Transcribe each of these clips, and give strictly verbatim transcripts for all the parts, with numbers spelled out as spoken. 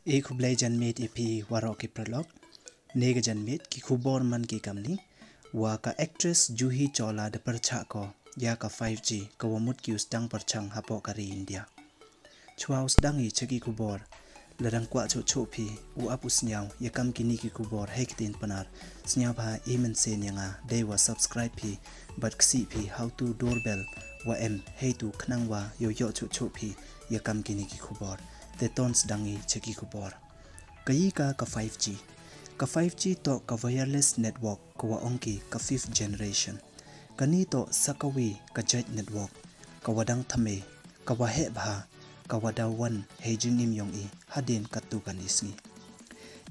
E khublei janmiet ya phi waroh ki paralok. Ne ka janmiet ki khubor man ki kamni, wa ka actress Juhi Chawla da pyrchah ko ya ka five G ka wa mut ki u sdang pyrchang hapoh ka ri India. Chwa u sdang i cha ki khubor, lada kwah choh choh phi u ap u sniaw ya kam kini ki khubor hei ktien Pnar, sniaw bha e mynsiem ya nga dei wa subscribe phi bad ksih phi ha u tu doorbell wa em hei tu khnang wa yow yoh choh choh phi ya kam kini ki khubor. Te ton sdang i cha ki khubor. Ka yi ka ka five G. Ka five G toh ka wireless network ka wa ong ki ka fifth generation. Kani toh sa kawi ka jait network ka wa dang thymme, ka wa heh bha, ka wa daw wan hei jingim yong i hadien katu kani sngi.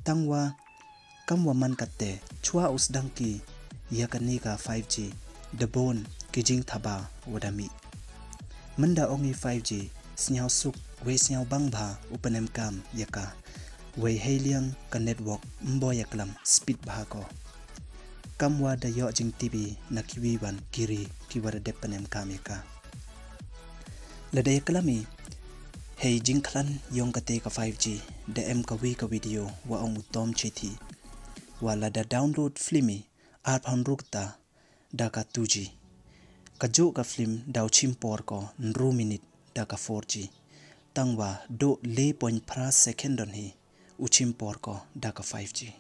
Tang wa kam wa man katte, chwa u sdang ki ya kani ka five G, da bun ki jingthaba wa da mih. Mynda ong i five G, sniaw suk wei sniaw bang bha u pynemkam ya ka, wei hei liang ka network mbo ya klam speed bha ko. Kam wa da yoh jingtip i na ki wi wan ki ri ki wa da dep pynemkam ya ka. Lada ya klam i hei jingkhlan yong kate ka five G, da em ka wi ka video wa ong u Tom Chethi, wa lada download film i ar phaw ynru kta da ka two G. Ka juh ka film daw chim por ko ynru minit da ka four G. Tang wa duh le point phra second don hi u chim por ko da ka five G.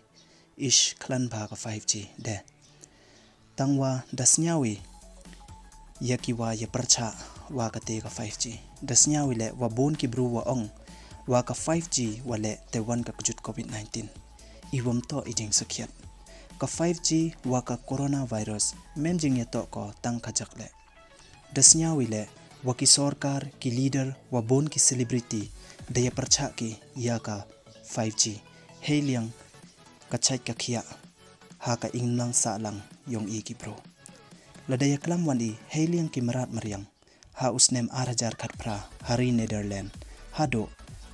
Ish, khlan bha ka five G de. Tang wa da sniaw i ya ki wa ya pyrchah wa kate ka five G. Da sniaw i le wa bun ki bru wa ong wa ka five G wa le te wan ka kjut covid nineteen. I wam toh i jingsakhiat. Ka five G wa ka coronavirus mem jing ya toh ko tang ka jak le. Da sniaw i le wa ki sorkar, ki leader, wa bun ki celebrity da ya pyrchah ki ya ka five G hei liang ka chait ka khiah ha ka imlang sahlang yong i ki bru. Lada ya klam wan i hei liang ki mrad mariang, ha u snem ar hajar khatphra ha ri Netherlands, haduh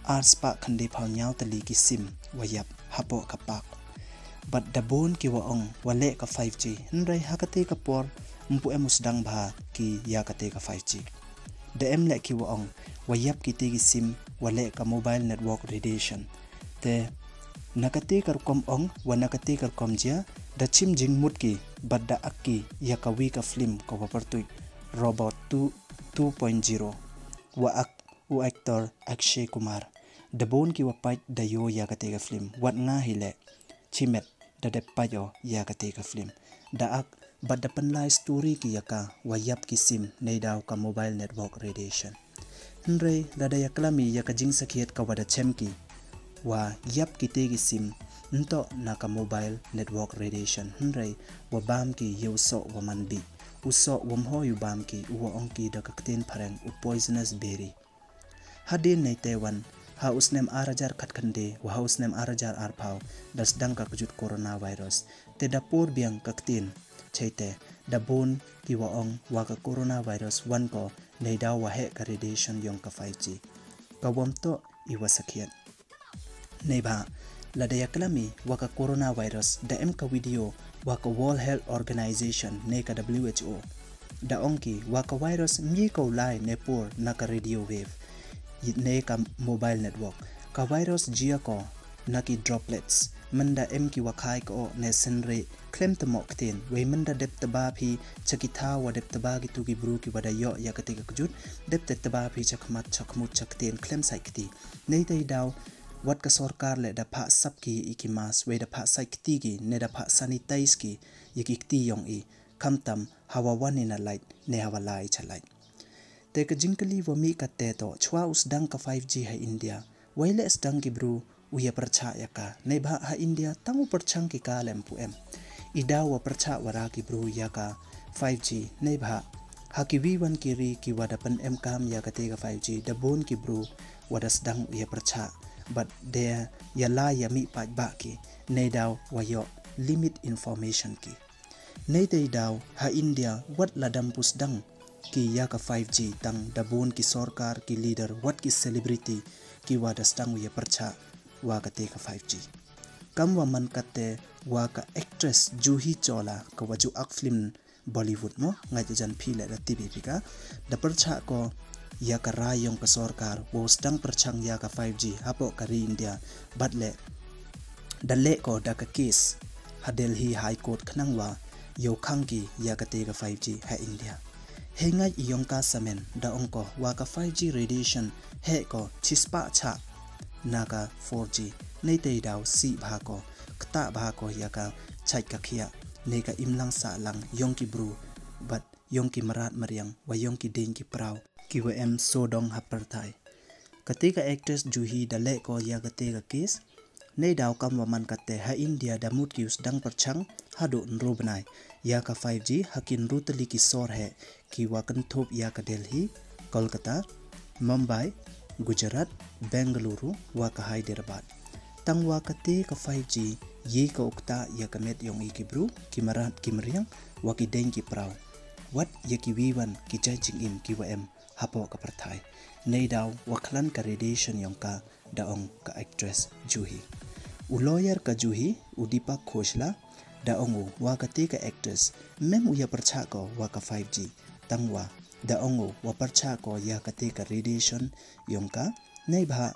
ar spah khyndai phaw nyaw tylli ki sim wa yap hapoh ka park. Bad da bun ki wa ong wa leh ka five G, hynrei ha kate ka por mpu em u sdang bha ki ya kate ka five G. Da em le ki wa ong wa yap kite ki sim wa leh ka mobile network radiation. Te na kate ka rukom ong wa na kate ka rukom jia, da chim jingmut ki bad da ak ki ya ka wi ka film ka wa pyrtuit Robot two, two point zero, wa ak u actor Akshay Kumar. Da bun ki wa pait da yoh ya kate ka film, wat nga hi le chimet da dep pait o ya kate ka film. Da ak bad da pynlai story ki ya ka wa yap ki sim neidaw ka mobile network radiation. Hynrei lada ya klam i ya ka jingsakhiat ka wa da chem ki wa yap kite ki sim, ntoh na ka mobile network radiation, hynrei wa bam ki ya u soh wa man bih, u soh wa mhoi u bam ki, u wa ong ki da ka ktien phareng u poisonous berry. Hadien nei te wan, ha u snem ar hajar khatkhyndai wa ha u snem ar hajar arphaw, da sdang ka kjut coronavirus. Te da por biang ka ktien, chei te da bun ki wa ong wa ka coronavirus wan ko neidaw wa heh ka radiation yong ka five G. Ka wam toh i wa sakhiat. Neibha lada ya klam i wa ka coronavirus, da em ka video wa ka World Health Organization ne ka W H O da ong ki wa ka virus mye ka u lai ne por na ka radio wave ne ka mobile network. Ka virus jia ko na ki droplets, mynda em ki wa khai ko ne synrei khlem te mo ktien. Wei mynda dep teba phi cha ki thaw wa dep teba ki tu ki bru ki wa da yoh ya kate ka kjut, dep te teba phi cha khmat, cha khmut, cha ktien khlem sait kti. Nei te daw wat ka sorkar le da phah sap ki i ki mask, wei da phah sait kti ki ne da phah sanitize ki ya ki kti yong i, khamtam ha wa wan i na lait ne ha wa lai cha lait. Te ka jingkylli wa mih kate toh, chwa u sdang ka five G ha India, wei le sdang ki bru u ya pyrchah ya ka? Neibha ha India tang u pyrchang ki ka lem pu em. I daw wa pyrchah wa ra ki bru ya ka five G, neibha ha ki wi wan ki ri ki wa da pynemkam ya kate ka five G, da bun ki bru wa da sdang u ya pyrchah bad da ya lai ya mih paidbah ki, neidaw wa yoh limit information ki. Nei te daw ha India wat la dam pu sdang ki ya ka five G, tang da bun ki sorkar, ki leader, wat ki celebrity ki wa da sdang u ya pyrchah wa kate ka five G. Kam wa man kate wa ka actress Juhi Chawla ka wa ju ak film Bollywood mo, ngai te jan phi le da tip i phi ka, da pyrchah ko ya ka rai yong ka sorkar wow sdang pyrchang ya ka five G hapoh ka ri India, bad le da leh ko da ka case ha Delhi High Court khnang wa yow khang ki ya kate ka five G ha India. Hei ngait i yong ka samen da ong ko wa ka five G radiation heh ko chispah chah na ka four G. Neitei daw sih bha ko, ktah bha ko ya ka chait ka khiah ne ka imlang sahlang yong ki bru bad yong ki mrad mariang wa yong ki deng ki praw ki wa em sodong ha pyrthai. Kate ka actress Juhi da leh ko ya kate ka case. Neidaw kam wa man kate ha India da mut ki u sdang pyrchang haduh ynru bnai ya ka five G ha ki ynru tylli ki sor heh ki wa kynthup ya ka Delhi, Kolkata, Mumbai, Gujarat, Bengaluru wa ka Hyderabad. Tang wa kate ka five G ye ka u ktah ya ka met yong i ki bru, ki mrad ki mariang wa ki deng ki praw, wat ya ki wiwan ki jait jingim ki wa em hapoh ka pyrthai. Neidaw wa khlan ka radiation yong ka, da ong ka actress Juhi. U lawyer ka Juhi, u Deepak Khosla, da ong u wa kate ka actress mem u ya pyrchah ko wa ka five G. Tang wa da ong u wa pyrchah ko ya kate ka radiation yong ka, neibhah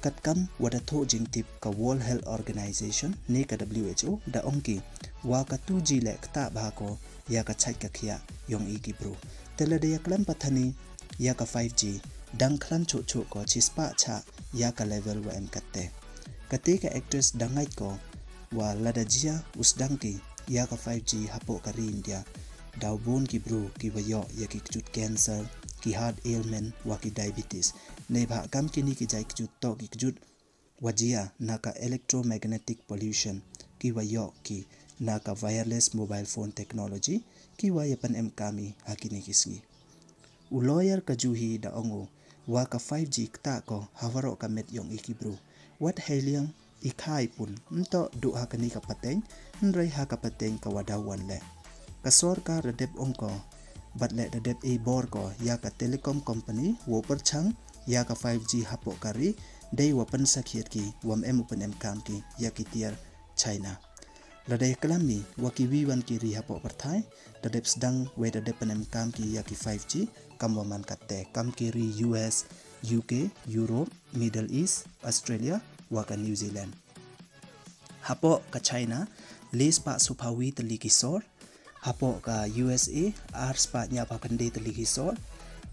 katkam wa da thoh jingtip ka World Health Organization ne ka W H O, da ong ki wa ka two G le ktah bha ko ya ka chait ka khiah yong i ki bru. Te lada ya klam pathani ya ka five G, dang khlan chuh chuh ko chispah chah ya ka level wa em kate. Kate ka actress da ngait ko wa lada jia u sdang ki ya ka five G hapoh ka ri India, daw bun ki bru ki wa yoh ya ki kjut cancer, ki heart ailment wa ki diabetes. Neibhah kam kini ki jait kjut toh ki kjut wa jia na ka electromagnetic pollution ki wa yoh ki na ka wireless mobile phone technology ki wa ya pynemkam i ha kini ki sngi. U lawyer ka Juhi da ong u wa ka five G ktah ko ha waroh ka met yong i ki bru. Wat hei liang i khai pun, ym toh duh ha kani ka pateng, hynrei ha ka pateng ka wa daw wan le. Ka sorkar da dep ong ko, bad le da dep e bor ko ya ka telecom company wow pyrchang ya ka five G hapoh ka ri, dei wa pynsakhiat ki wa ym em u pynemkam ki ya ki tiar China. Lada ya klam i wa ki wiwan ki ri hapoh pyrthai da dep sdang wei da dep pynemkam ki ya ki five G, kam wa man kate kam ki ri U S, U K, Europe, Middle East, Australia wa ka New Zealand. Hapoh ka China, le spah soophaw wi tylli ki sor. Hapoh ka U S A, ar spah ynñiaw phaw khyndai tylli ki sor.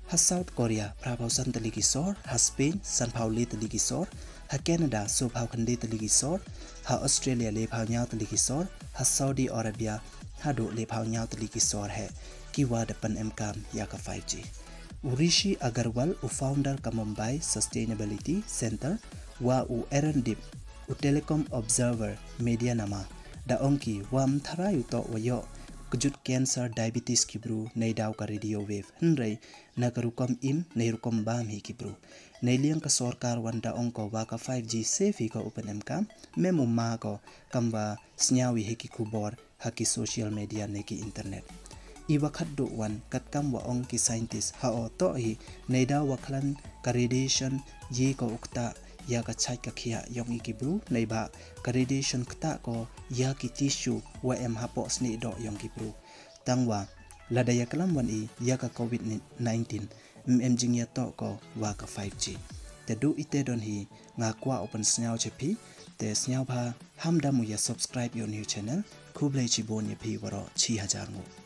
Ha South Korea, phra phaw san tylli ki sor. Ha Spain, san phaw le tylli ki sor. Ha Canada, soo phaw khyndai tylli ki sor. Ha Australia, le phaw ynñiaw tylli ki sor. Ha Saudi Arabia, haduh le phaw ynñiaw tylli ki sor heh ki wa da pynemkam ya ka five G. U Rishi Agarwal, u founder ka Mumbai Sustainability Center, wa u Aaron Deep, u Telecom Observer Media Nama, da ong ki wa ym tharai u toh wa yoh kjut cancer, diabetes ki bru neidaw ka radio wave, hynrei na ka rukom im nei rukom bam hi ki bru. Neiliang ka sorkar wan da ong ko wa ka five G safe hi ko u pynemkam, mem u ma ko kam wa sñiaw i hi ki khubor ha ki social media ne ki internet. I wa khatduh wan, katkam wa ong ki scientist, ha o toh hi neidaw wa khlan ka radiation ye ko u ktah ya ka chait ka khiah yong i ki bru, neibhah ka radiation ktah ko ya ki tissue wa em hapoh snieh doh yong ki bru. Tang wa lada ya klam wan i ya ka covid nineteen, ym em jingyatoh ko wa ka five G. Te duh ite don hi, nga kwah u pynsñiaw cha phi. Te sñiawbha ham da mu ya subscribe ya u new channel. Khublei chibun ya phi waroh chi hajar nguh.